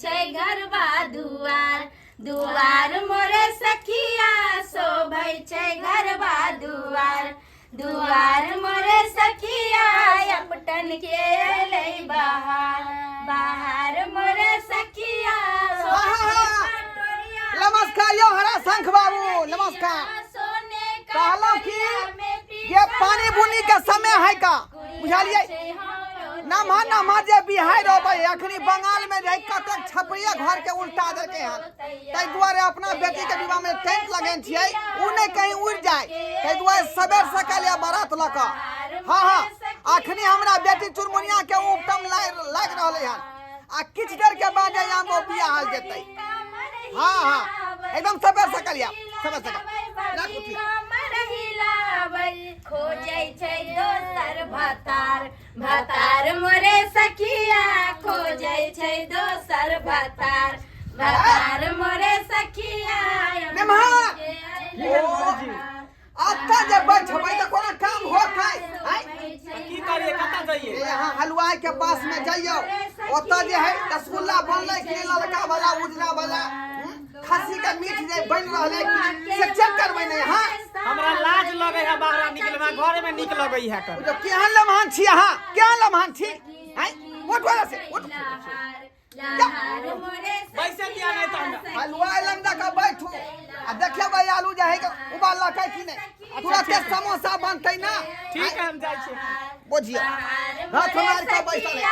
छै घरबा दुआर। दुआर मोरे सखिया शोभै छै घरबा दुआर। दुआर मोरे सखिया अपटन के अयलै बहार। बहार मोरे सखिया। नमस्कार यो हरा शंख बाबू, नमस्कार। कहलहुँ कि ये पानी बुनी के समय है का, बुझलियै? नमहर नमहर जे बिहाड़ि अबै अखनी बंगाल में रहि कतेक छपरिया घर के उल्टा देलकै हन, ताहि दुआरे अपना बेटी के विवाह में टेंट लगेने छियै, उ नहि कहीं उड़ि जाय, ताहि दुआरे सबेर सकाल या बारात लऽ कऽ। हाँ हाँ, अखनी हमरा बेटी चुनमुनिया के उपटम लागि रहलै हन आ किछु देर के बाद जे आम ओ बियाहल जेतै। हाँ हाँ, एकदम सबेर सकाल या, सबेर सकाल। राखू ठीक। खोजै छै दोसर भतार। भतार मोरे सखिया खोजै छै दोसर भतार। भतार मोरे सखिया। अत्ता जे बैठबै तऽ कोनो काम होतै? आँय? की करिए, कतऽ जाइए? यहाँ हलवाई के पास में जाइयो, ओतऽ जे है रसगुल्ला बनलै कि ललका वाला उजला वाला, खस्सी के मीट जे बनि रहलै कि से चेक करबै ने यहाँ। हमरा लाज लगै है बाहर निकलना, घरे में नीक लगै है कर। जो केहन लम्हान छी अहाँ, केहन लम्हान छी? आँय, उठ वहाँ से, उठ। बैसे दिया नहीं तो हमरा। हलवाई लग जाके बैठू आ देखबै आलू जे है के उबाललकै कि नहि, तुरते समोसा बनतै ना। ठीक है, हम जाइ छी। बुझियौ, हाथ मारि कऽ बैसल है।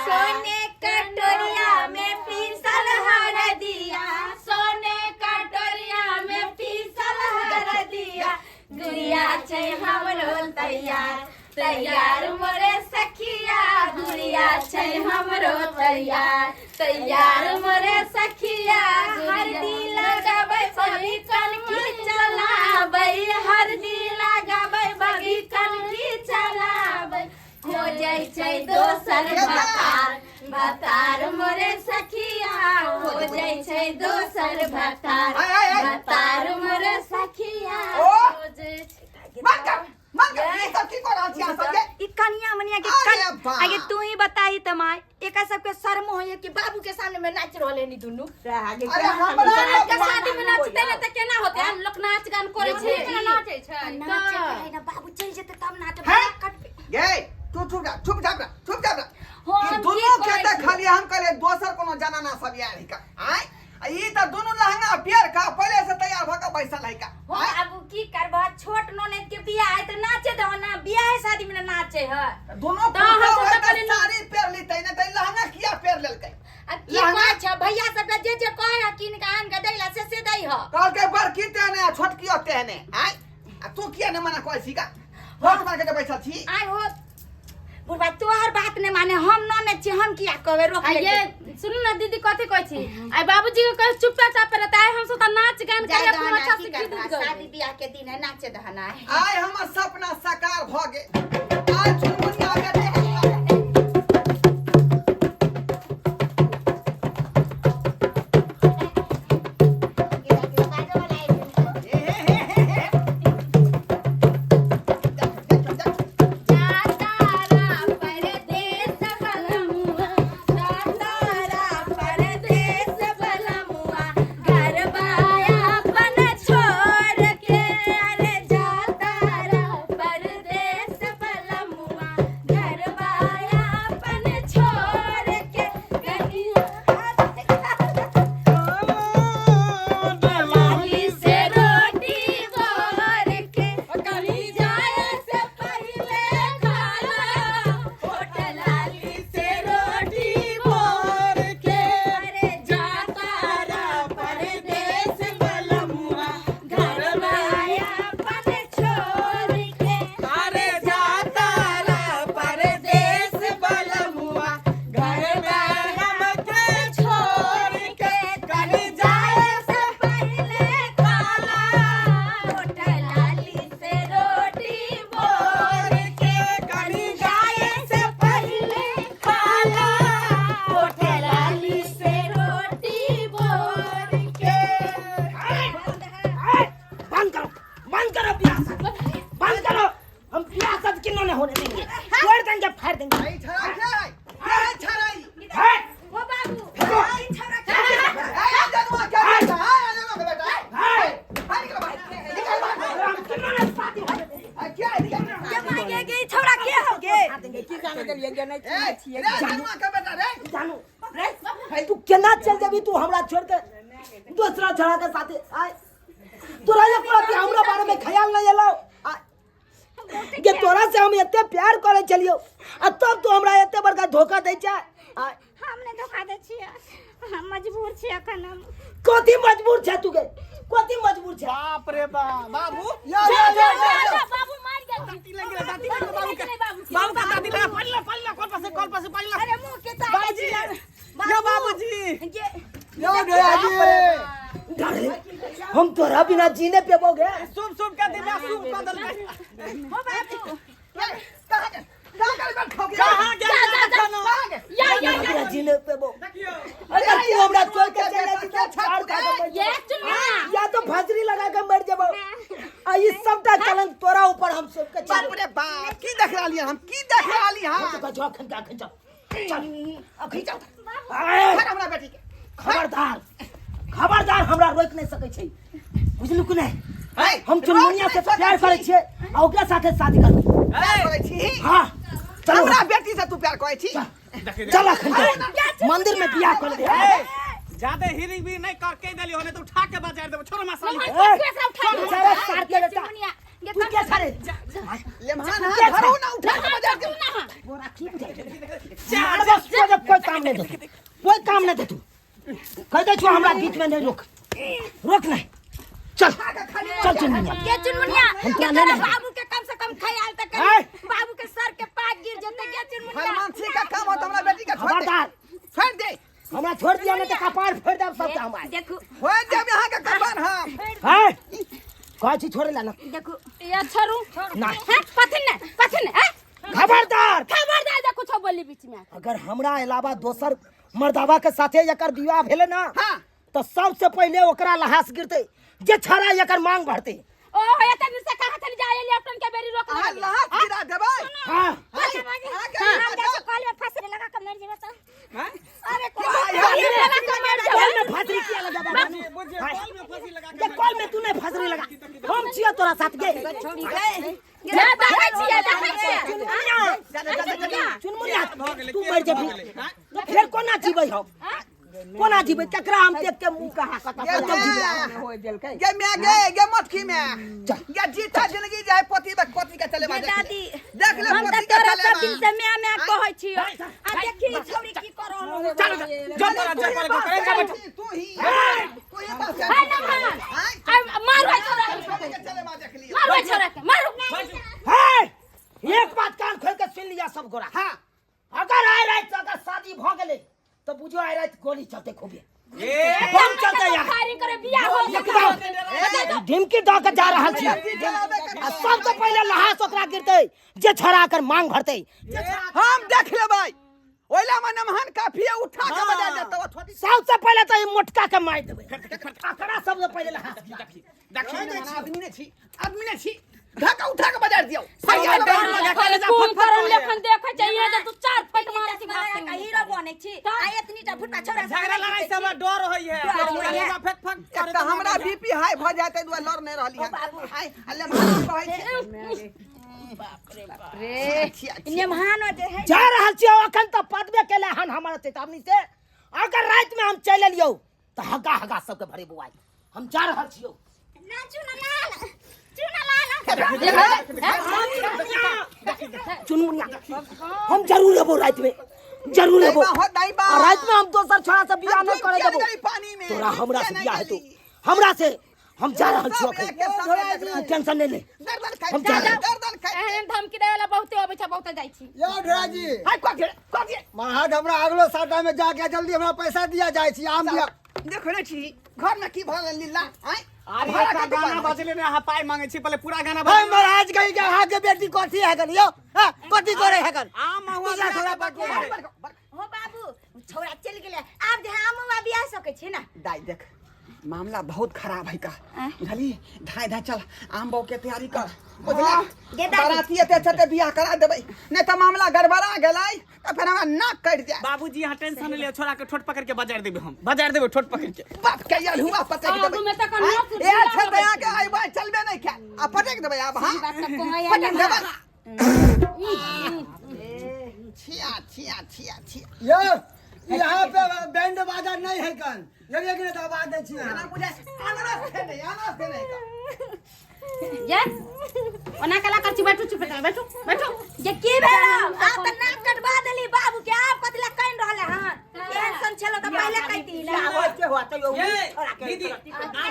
सोने कटोरिया में पीसल हरदिया। सोने कटोरिया में पीसल हरदिया। गुड़िया छै हमरो तैयार। तैयार मोरे सखिया गुड़िया छै हमरो तैयार। तैयार मोरे सखिया। हरदी लगाबै बगी कनकी चलाबै। हरदी लगाबै बगी कनकी चलाबै। खोजै छै दोसर भतार। भतार मोरे सखिया खोजै छै दोसर भतार। आय, आय, आय। भतार मोरे सखिया ओ! खोजै छै। बंद कर, बंद कर, ई सब की कऽ रहल छी अहाँ सब गे? ई कनिया मनिया के अरे बा। आगे तू ही बताई त माय, एका सबके शर्म होइए कि बाबू के सामने में नाच रहले नी दुनू? अरे हमरा के शादी में नाचते ने त केना होते? हम लोग नाच गान करे छी। नाचै छै? नाचे के है ना, बाबू चल जेते तब नाच। हैं? कट गे, तू चुप जा, चुप जा, चुप जा। हम ई दुनू की के करै तऽ छी? खाली हम कहलियै दोसर कोनो जनाना सब आयल है का, आँय? आ ई तऽ दुनू लहंगा पेर का पहिले से तैयार भऽ कऽ बैसल है का। हो आँय? आबू की करबह, छोट ननद के बियाह है त नाचे दहो ना, बियाह है शादी में ना नाचे है। दुनू तऽ अहाँ पुतहु सब है तऽ तऽ कहलियै साड़ी पेर लेतै ने तऽ ई लहंगा किया पेर लेलकै? आ की लहंगा- कहै छ भैया सबके जे जे कहै है कीन के आन के दै ला से से दै है। कहलकै बड़की तेहने आ छोटकी तेहने। आँय, आ तू किया ने मना कहै छी का? होठ मार के जे बैसल छी। आय हो बुढ़बा, तोहर बात ने माने, हम ननद छी, हम किया कहबै? रोक आ ले। ये सुनू ना दीदी, कथी कहै छी? आइ बाबूजी के कहे चुपचाप चाप रहता है, हम सब तऽ नाच गान जाय करे खूब दहना, अच्छा की से गीत करबह, उत गबै। शादी बियाह के दिन है, नाचे दहना। आइ हमर सपना साकार भऽ गेल। आइ चुनमुनिया बेटी के विवाह। हे हे हे हे हे। देख, देख, देख। जातारा परदेस बलमुआ, जातारा परदेस बलमुआ, घरबा अपन छोड़ के। अरे जातारा परदेस बलमुआ, गेलियै गे नहि ए चिन्है छियै रे जनुआ के बेटा रे जानू रे तू केना चल जेबी तू हमरा छोड़ के दूसरा छोड़ा के साथे आय तोरा ये प्रति हमरा बारे में ख्याल नहीं एलो आय के तोरा से हम एते प्यार करे छलियो आ तब तू हमरा एते बड़का धोखा दै छै आय हम नहि धोखा दै छियै हम मजबूर छियै अखन हम कथी मजबूर छै तू के कथी मजबूर छै बाप रे बाप बाबू यो यो यो यो यो बाबू मार गेल दाँती लग गेलै दाँती लग गेलै बाबू के बाबू के दाँती लगा पानि ला पानि ला कल पर से पानि ला अरे मुँह के ताकै बाबूजी छी यो बाबूजी गे यो गया जी डरे हम तोरा बिना जीने पेबोगे शुभ शुभ के दिव्या शुभ कऽ देलकै हो बाबू ए, कहाँ के कहाँ के बैठ खाओ कहाँ गेल कहाँ के या या तोरा बिना जीने पेबो देखियौ अगर तू हमरा छोड़ के चल जाती तो छाड़ खा के मर ये जेबो। चुनमुनिया या तो फांसरी लगा के मर जेबो आ ई सबटा कलंक तोरा ऊपर हम सबके बाप रे बाप की देख रहलियै हम की देख रहलियै हम तो जो अखन जा अखन जा चल अखन जा आए, छोड़ हमरा बेटी के खबरदार खबरदार हमरा रोक नहीं सकै छै बुझलु कि नहीं है हम चुनमुनिया से प्यार करै छियै आ ओकरा साथे शादी करबै प्यार करै छी हाँ चलो हमरा बेटी से तू प्यार करै छी चल अखन जा। मंदिर में बियाह कर दे जादे हिरिंग भी नहीं करके देलियो नहीं तो उठा के बाजार देबो छोड़ मसाली ए, बेचारा सार के बेटा चुनमुनिया गे तू क्या सारे लेमहान हां घरो ना उठा के बाजार दे बोरा की बुझाइ मार बस को जब कोई काम नहीं दे कोई काम नहीं दे तू कह दे छो हमरा बीच में नहीं रोक रोक नहीं चल चल चुनमुनिया गे चुनमुनिया हम गे तोरा तोरा नहीं लेबै। बाबू के कम से कम ख्याल त ऐ! कर बाबू के सर के पाग गिर जेतै गे चुनमुनिया फरमानसी का काम होत हमरा बेटी के छोड़ दे खबरदार छोड़ दे हमरा छोड़ दिया नहीं तो कपार फोड़ देब सबके हम आइ देखू हो जाब यहाँ के कपार हम है कहै छी छोड़े ला ना देखू या छोड़ू ना। हैं कथी ने कथी ने हैं खबरदार खबरदार जे कुछो बोली बीच में अगर हमरा अलावा दोसर मर्दावा के साथे एकर विवाह भेलै ना हाँ। तो सबसे पहले ओकरा लहास गिरते जे छड़ा एकर मांग भरते ओ एते दिन से कहाँ चली जाए लेफ्टन के बेरी रोक अहाँ लहास गिरा देबै हाँ अहाँ के हम जैसे कॉल में फंसरे लगा के मर जेबे तो हैं? अरे कॉल में फांसरी किया लगा बाबा बुझिए कॉल में फांसी लगा ये कॉल में तू नहीं फांसरी लगा हम छियो तोरा साथ गे जा देखै छियै देखै छियै चुनमुनिया चुनमुनिया भऽ गेलै, तू के मर भऽ जेबही गेलै, हैं? तो फेर कोना जीबै हम कोना जीबै केकरा हम देख के मुंह कहा कतौ जीबै गे मैं गे गे मटकी में गे जीता जिंदगी जाए पोती बे पोती के चले गे दादी देख ले हम पोती तऽ के तोरा चले सब दिन से म्या म्या कहै छियो आ देखी छौरी की कर रहल चल चल तोरा जे करे को करे जा बैठ तू ही तू ही बस है ना भगवान आ मारू है छोरा के पोती के चले देख लियो मारू है छोरा के मारू हे एक बात कान खोल के सुन लिया सब गोरा हां अगर आइ राति अगर शादी भ गेलै तो बुझो आइ राति गोली चलते खूबे ए बम चलते यार फायरिंग करे बियाह हो एकदम ढिमकी दऽ के जा रहल छी आ सबसे पहिले लहास ओकरा गिरतै जे छड़ा कर मांग भरतै हम देख लेबै ओइला में नमहन काफी उठा के बजा देतौ थोड़ी सबसे पहिले तऽ ई मोटका के मारि देबै अकरा सबसे पहिले लहास गिरतै। आदमी ने छी आदमी ने छी ढाका उठा के बजा दियौ कुम करन लेखन देखै छै इहे जे तू चार फट मारै छी भागते हुए। हीरो बनै छी आ एतनी टा भुट्टा छोरा झगड़ा लड़ाई से हमरा डर होई है डर होइए। कलेजा फेंक फेंक एक तऽ हमरा बीपी हाई भऽ जायत एहि दुआरे लड़ नहि रहली हन हाय अल्ले भाड़ा कहै छी रे नेमहानो जे है जा रहल छियौ अखन तऽ पदबे केले हन हमर चेतावनी से अगर राति में हम चलि एलियौ तऽ हगा हगा सबके भरे बुआई हम जा रहल छियौ ना चुना लाल चुना लाल चुनमुनिया हम जरूर एबो राति में जरूर एबो दाइबा हो दाइबा आ राति में हम दोसर छोड़ा से बियाह हम नहि करे डूब देबो गेली पानी में तोरा हमरा से डूब बियाह गेली। हेतौ हमरा से हम जा रहल छियौ सब एक के सामने देख तू रहल टेंशन नहि ले गर्दन खाइ हम जा रहल गर्दन खाइ एहन धमकी देवे वाला बहुते अबै छै बहुते जाइ छी यौ ढोरा जी हाय कथी कथी महाराज हमरा अगलो साटा में जाके जल्दी हमरा पैसा दिया जाय छी आम दिया देखो ने छी घर में की भऽ गेल लीला आँय अरे भाड़ा एकटा के गाना दुकान बजले ने अहाँ पाइ मांगे छी पहिले पूरा गाना हे बजले महाराज कही के अहाँ के बेटी कथी है गन यौ हां कथी करे है गन आम महुआ दूसरा थोड़ा बटुआ हो बाबू छौड़ा चलि गेलै आब जे आम हुआ बियाह सकै छी ना दाई देख मामला बहुत खराब है का बुझली धाय धाय चल आम बौ के तैयारी कर बुझला गे दादी। बाराती एते छते बियाह करा देबै नहीं तो मामला गड़बड़ा गेलै तऽ फेर हमरा नाक कटि जाय बाबूजी यहाँ टेंशन नहीं लियो छोड़ा के ठोट पकड़ के बाजार देबे हम बाजार देबे ठोट पकड़ के बाप के यार हुआ पटक आगू देबै में तऽ कन्नो आँय, से ए झूला छै लगै दया के आइ बाइ चलबे नहीं खाय आ पटक देबै आब हां बात सब कहै पटक देबै छिया छिया छिया छिया। यो यहाँ पे बैंड बाजा नहीं है कन जरिए कि नहीं दबा दे छी। एना बुझाइ अनारस खेने, अनारस खेने का। ये ओना कला कर छी, बैठू चुप बैठू बैठू। जे की भेल? आ त नाक कटवा देली बाबू के, आब कथि ला कान रहले हन? एहन सन छलो त पहिले कहती ना। होते होते यो ये दीदी आम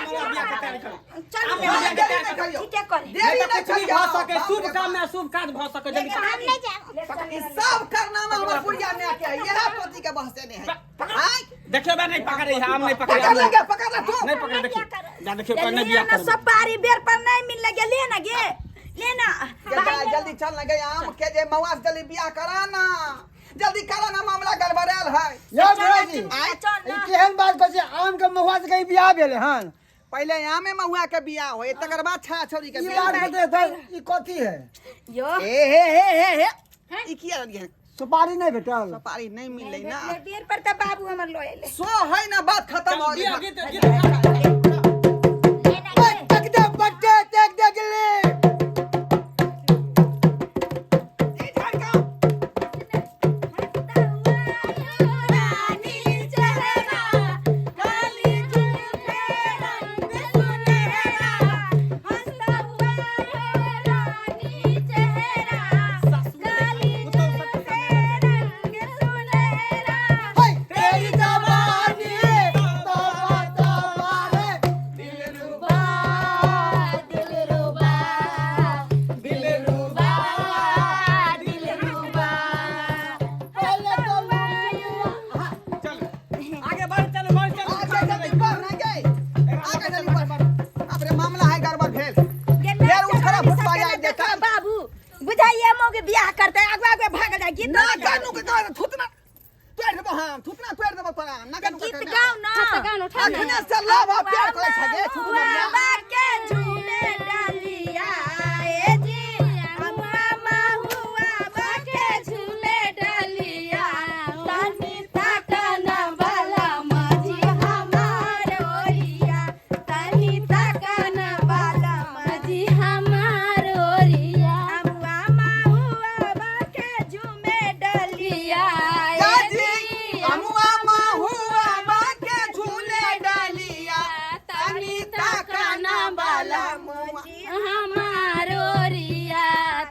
महुआ बियाह के तैयारी करू। चल। आम महुआ बियाह के तैयारी करू। ठीके करे। देरी नहीं नहीं तो कुछ भी करियो। भऽ सके, शुभ काम में अशुभ काज भऽ सके, जल्दी हम करू। नहीं जाएब। ई सब करनामा हमर बुढ़िया माय के है, इएह पति के बहसे नहीं है। आँय, देखियो बे, नहीं पकड़े है, आम नहीं पकड़े। पकड़ लेंगे, पकड़ ले तू। नहीं पकड़े, देखियो जा, देखियो कोई नहीं बियाह ना करबै। सुपारी बेर पर नहीं मिल लगे, ले ना गे, ले ना। जल्दी जल्दी चल ना गई, आम के जे महुआ से जल्दी बियाह करा ना, जल्दी करा ना, मामला गड़बड़ायल है। यो भैया जी, आँय, चल ई ना। केहन बात कहै छी? आम के महुआ से कहीं बियाह भेलै हन? पहिले आमे महुआ के बियाह होय, तकर बाद छा छोरी के ई बियाह। बात कहते तऽ ई कथी है? यो ए हे हे हे हे, ई किया रहलियै? सुपारी नहीं भेटल? सुपारी नहीं मिललै ना। बेर पर त बाबू हमर लोए ले। सो है ना, बात खत्म हो बियाह गेलै। गीत गीत गा। ले ना गे। टेक दे बट्टे, टेक दे गिल्ली। ई झटका। रानी चेहरा काली झूठे रंग सुनहरा, हंसता हुआ है रानी चेहरा काली झूठे रंग सुनहरा। तेरी जवानी तौबा तौबा रे। दिलरुबा दिलरुबा दिलरुबा दिलरुबा। पहले तो चल आगे बढ़, चल बढ़, चल। आगे जल्दी बढ़ ना गई, आगे जल्दी बढ़। बाप रे, मामला है गड़बड़ भेल। ये फेर उठ खड़ा भुतबा नाच आबि जेतै। बाबू बुझाइए मोगे बियाह करते आगे आगे भागल जाय गीत ना कानू के कान थुतना तोड़ देबो, हम थुतना तोड़ देबो तोरा ना कानू के गीत कान। गाओ ना। हाथ गान उठा ना। अखने से लव आ प्यार करै छै गे थुतना। बाबा के झूले डालिया ए जी, अम्मा महुआ बाके झूले डलिया तनी ताकना वाला माझी हमार ओरिया, तनी ताकना वाला माझी हमार ओरिया। अम्मा महुआ बाके झूमे डालिया लिया दादी अमुआ महुआ बाके झूले डालिया तनी तनी ताकना वाला मुआ हमार ओरिया,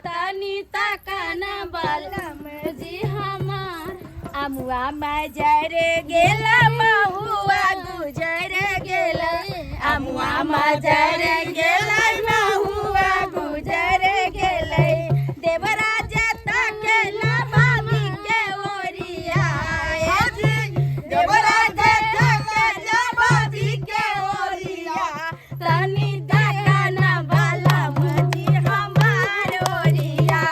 तनी ताकना वाला माझी हमार। अमुआ मजर गेला महुआ गुजर गेला, अमुआ मजर गेला महुआ गुजर गेलै, देवराज ताकेला भाभी के ओरिया ए जी, देवराज ताकेला भाभी के ओरिया, तनी ताकना वाला माझी हमार ओरिया,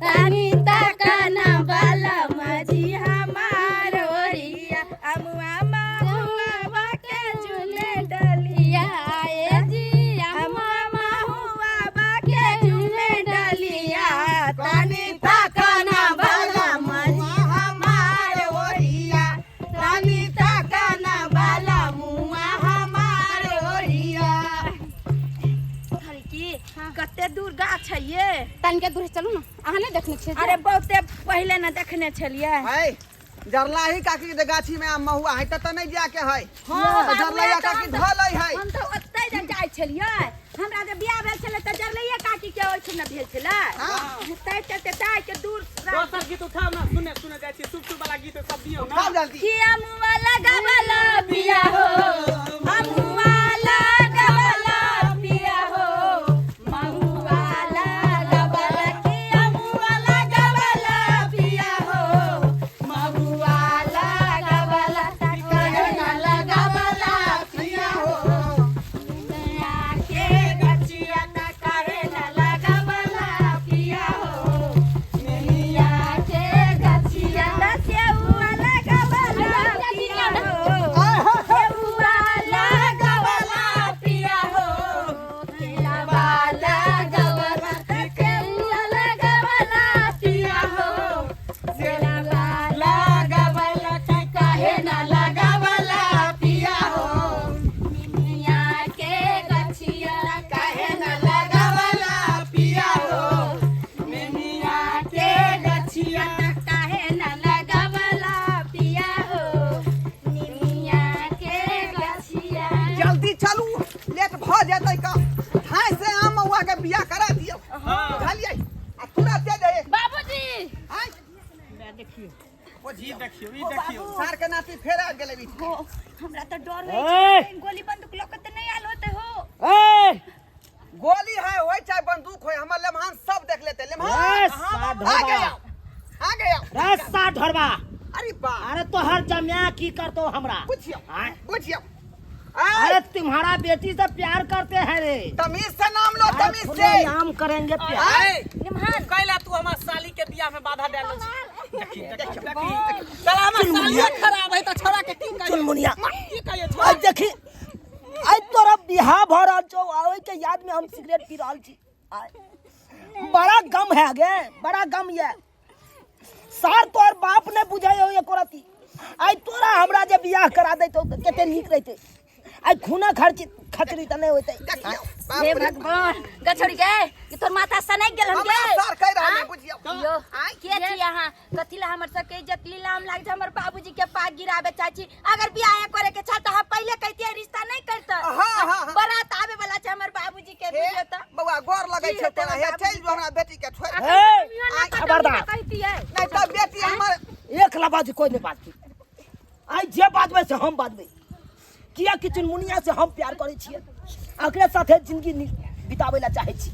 तनी ताकना वाला माझी हमार ओरिया। अमुआ महुआ के झूले डलिया ए जी अमुआ महुआ के झूले डलिया, तनी ताकना वाला मुआ हमार ओरिया, तनी ताकना वाला मुआ हमार ओरिया। की कते दूर गाछ है ये? तनिके दूर चलू ना, अहाँ नहि देखने छियै? अरे बहुते पहिले ने देखने छलियै। है जरलाही काकी के गाछी में आम महुआ है त नहीं जाके है। हाँ, जरलाही काकी धलै है। हम तऽ ओतै जे जाइ छलियै, हमरा जे बियाह भेल छलै तऽ जरलैये काकी के ओहिठाम भेल छलै। तै चलते ताइ के दूर। दोसर गीत उठाओ ना, सुने सुने जाइ छी, शुभ शुभ वाला गीत सब दियौ ना। खाओ जल्दी। कि अमुआ लगावला पिया हो, अमुआ लगावला पिया हो, महुआ लगावला, कि अमुआ लगावला पिया हो, महुआ लगावला, कहना लगावला पिया हो, के गछिया त कहना लगावला पिया हो, मिया के गछिया त सेउआ लगावला। आ गया, आ गया। रे सा ढोरबा। अरे बा। अरे तोहर जमिया की करतो हमरा? पूछियो, आय? पूछियो। अरे तुम्हारा बेटी से प्यार करते हैं रे। तमीज से नाम लो, अरे तमीज से। खुलेआम करेंगे प्यार। आय, कैला तू हमर साली के बियाह में बाधा डालल छी? देखी देखी देखी, साला हमर साली खराब है त छोरा के की कहिए? चुनमुनिया। की कहिए छोरा? आज देखी, आज तोरा बियाह भ रहल छौ, आ ओहि के याद में हम सिगरेट पी रहल छी। आय, बड़ा गम है गे, बड़ा गम ये। सार तोहर बाप ने बुझाय हो एको रति। आइ तोरा हमरा जे बियाह करा दैतौ तऽ कते नीक रहितै। आइ खूना खर्च खचरी तऽ नहि होइतै। देखियौ, हे बाप रे। भगवान, गछोड़ी गे, ई तोर माथा सनक गेल हम हमरा गे। सर कहि रहल है, बुझियौ। यो, के छी अहाँ? कथी ला हमर सबके इज्जत लीलाम लाग छै, हमर बाबूजी के पाग गिराबे चाहै छी? अगर बियाह करे के छल तऽ हम पहिले कहितियै, रिश्ता नहि करतै। हाँ, हाँ, हाँ। बारात आबे वाला छै हमर बाबूजी के, हे, बुझियौ तऽ। बौआ गोर लगै की छै हेतै तोरा, हे हमर चलि जो हमरा बेटी के छोड़ि। हे, खबरदार। कहितियै। नहि तऽ बेटी हमर एक लबाज कोई नहीं बाजतै। आइ जे बाजबै से हम बाजबै, किया कि चुनमुनिया से हम प्यार करै छियै, ओकरे साथे जिंदगी बिताबै ला चाहै छी।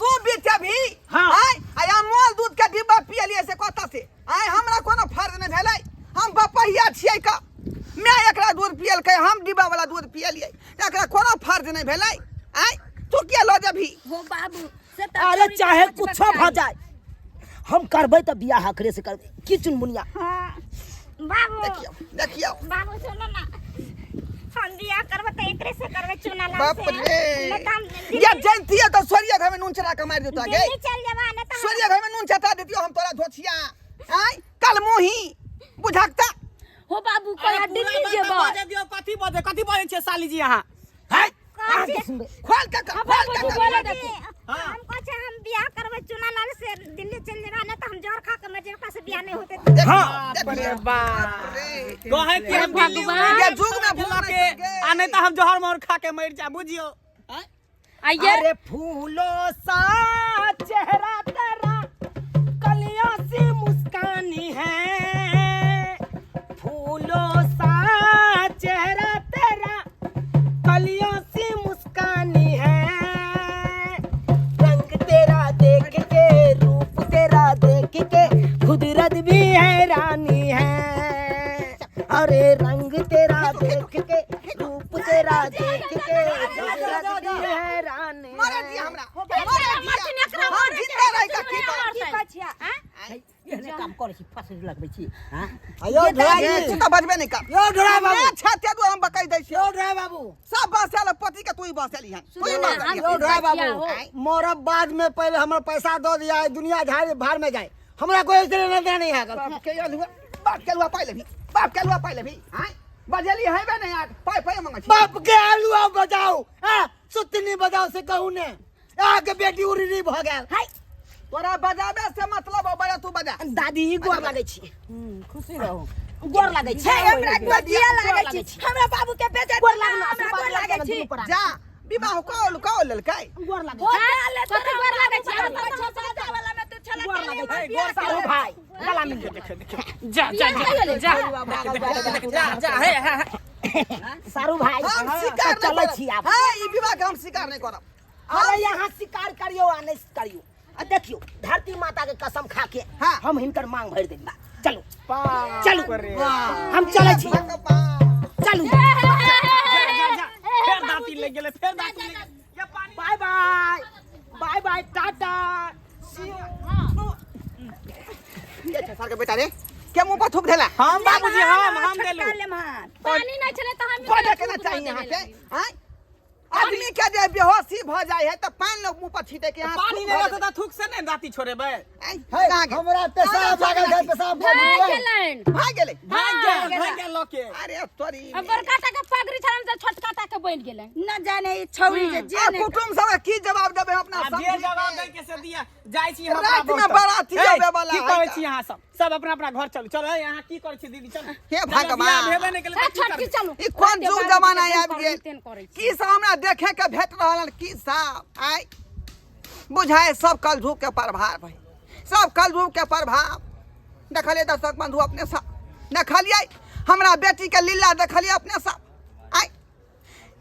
तू बितेबही? हाँ। आइ आइ अमूल दूध के डिब्बा पियलियै से कतऽ से? आइ हमरा कोनो फर्ज नहि भेलै? हम बपहिया छियै का? माय एकरा दूध पियलकै, हम डिब्बा वाला दूध पियलियै, एकरा कोनो फर्ज नहि भेलै? आइ तू किया लऽ जेबही? हो बाबू, से तऽ अरे छौड़ी के चाहे सोचबाक कुछो भऽ चाही। जाए, हम करबै तऽ बियाह एकरे से करबै। की चुनमुनिया? हाँ, बाबू। देखियौ, देखियौ। बाबू सुनो ना, हम बियाह करबै तऽ एकरे से करबै, चुना लाल बाप से। रे। नहीं तऽ हम ये जैतियै तऽ सोरिया घर में नून चढ़ा के मारि देतौ गे। दिल्ली चल जेबा, नहीं तऽ हम सोरिया घर में नून चटा देतियौ हम तोरा धोछिया। आय कल मुही बुझकता। हो बाबू, अरे कहिया पूरा दिल्ली बात जेबै? बजे दियौ, कथी बजे, कथी बजै छियै साली जी अहाँ? है, कथी? अहाँ सुनबै। खोल के कर, खोल के कर। बोले देखी। हाँ। हम कहै छै हम बियाह करबै चुना लाल से, दिल्ली चल जेबा, नहीं तऽ हम जहर खा के मर जेबै, ओकरा से बियाह नहीं होतै। देखियौ, हाँ। देखियौ। बाप रे। कहे कि हम दिल्ली भगवान। ये जुग में भूख लऽ नहीं के गे। आ नहीं तऽ हम जहर मोहर खा के मरि जा, बुझियौ। आँय? आइए। अरे फूलों सा चेहरा तेरा, कलियों सी मुस्कानी है, फूलों सा चेहरा तेरा, कलियों सी मुस्कानी है, रंग तेरा देख के, रूप तेरा देख के, कुदरत भी हैरानी है। अरे रंग तेरा देख के, रूप तेरा देख के, कुदरत भी हैरानी मरे है। दिया हमरा, मरे दिया। हम जिंदा रहि कऽ की करब? की कहै छियै? आँय? एहने काम करै छी, फसल लगबै छी। हाँ? यौ ये ड्राइवर, तू तऽ बजबे नहि कर। यौ ड्राइवर बाबू। मैं छाते दू हम बकै दै छियौ। यौ ड्राइवर बाबू। सब बसल पति के तू ही बसल हन, तू ही बसल हन। यौ ड्राइवर बाबू, आँय। मरब बाद में, पहले हमरा पैसा दऽ दिया, दुनिया झाड़ भाड़ में जाए, हमरा कोई ऐसे लेना देना नहीं है। बाप के अलुआ, बाप के अलुआ पाइ लेबही, बाप के अलुआ पाइ लेबही। आँय, बजेली हेबे नहि आ पाइ पाइ मंगै छी। बाप के आलुआ बजाओ, हाँ, सुतनी बजाओ से कहू ने, आके बेटी उड़ी भ गेल। हाय। तोरा बजाबे से मतलब हो बजा, तू बजा। दादी गोर लागै छी। खुशी रहू। गोर लागै छी। हे, हमरा गोदिया लागै छी, हमरा बाबू के बेजत गोर लागना, हमरा आशीर्वाद गोर लागै लागना छी। दुनू परानी। जा विवाह कौल कौल लेलकै। गोर लागै हो छी। गेल, कथी तोरा गोर लागै छी? बाबू के छौ वाला में तू छला गोर के लागै हमर छी। बियाह सारू कर। भाई गला मिल गेल। जा जा जा जा जा जा, हे हे हे। सारू भाई हम स्वीकार चलै नहि करब। छी आब। हाँ, ई विवाह के हम स्वीकार नहि करब। अरे यहाँ स्वीकार करियो आ नहीं करियो, आ देखियो धरती माता के कसम खा के हाँ। हम हिनकर मांग भरि देब। चलू चलू, हम चलै छी, चलू। जा जा जा, फेर दाँती लागि गेलै, फेर दाँती लागि गेलै। ये पानी। Bye bye, bye bye, tata, see you. के छै सर के बेटा रे, के मुंह पर थूक देला? हम बाबूजी, हम देलू। छोटका लेमहान। पानी नहि छलै तऽ हम बजे के ना चाहिए यहाँ के। आँय, आदमी के जे बेहोशी भ जाय है तऽ पानि लोग मुंह पर छीटे के यहाँ पानी थूक नहि भऽ रहतै तऽ थूक से नहि दाँती छोड़ेबै। आँय, कहाँ गेल? हमरा पेशाब लागल छै, पेशाब कऽ भागि दियौ। गेलनि। भागि गेलै। भागि गेल, भागि गेल लऽ के। अरे तोरी। आ बड़का टा के पगड़ी छलनि तऽ छोटका टा के बनि गेलनि। न जाने ई छौड़ी जे जे आ ने कुटुम्ब सब के की जवाब देबै अपना आब जे समझी जवाब के? दै के से दिया। जाइ छी हम राति अपना में बहुत। बाराती हे, आबै वाला की है करै तऽ। छी अहाँ सब? सब अपना अपना घर चलू। चल, हे, अहाँ की करै छी दीदी? चल। हे चल, भगवान। बियाह भेबे नहि केलै तऽ की छोटकी करबै? चलू। ई कोन जुग जमाना आबि गेल? तेन करै छी। की सब हमरा देखे के भेट रहल हन? की सब आइ बुझाय सब कलयुग के प्रभाव है, सब कलयुग के प्रभाव देखलियै दर्शक बंधु अपने सब देखलियै हमरा बेटी के लीला देखलियै अपने सब। आइ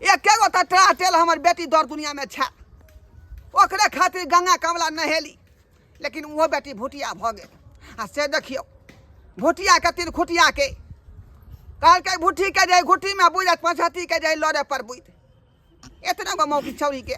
एके गो तऽ टेल हमर बेटी दर दुनिया में छै, ओकरे खातिर गंगा कमला नहेली, लेकिन ओहो बेटी भुटिया भऽ गेल। आ से देखियौ भुटियाके तिरखुटियाके कहलकै भुट्ठीके जे घुट्ठीमे बुझत पछातीके जे लड़े पर बुझ। एतना गो मौकी छौरीके।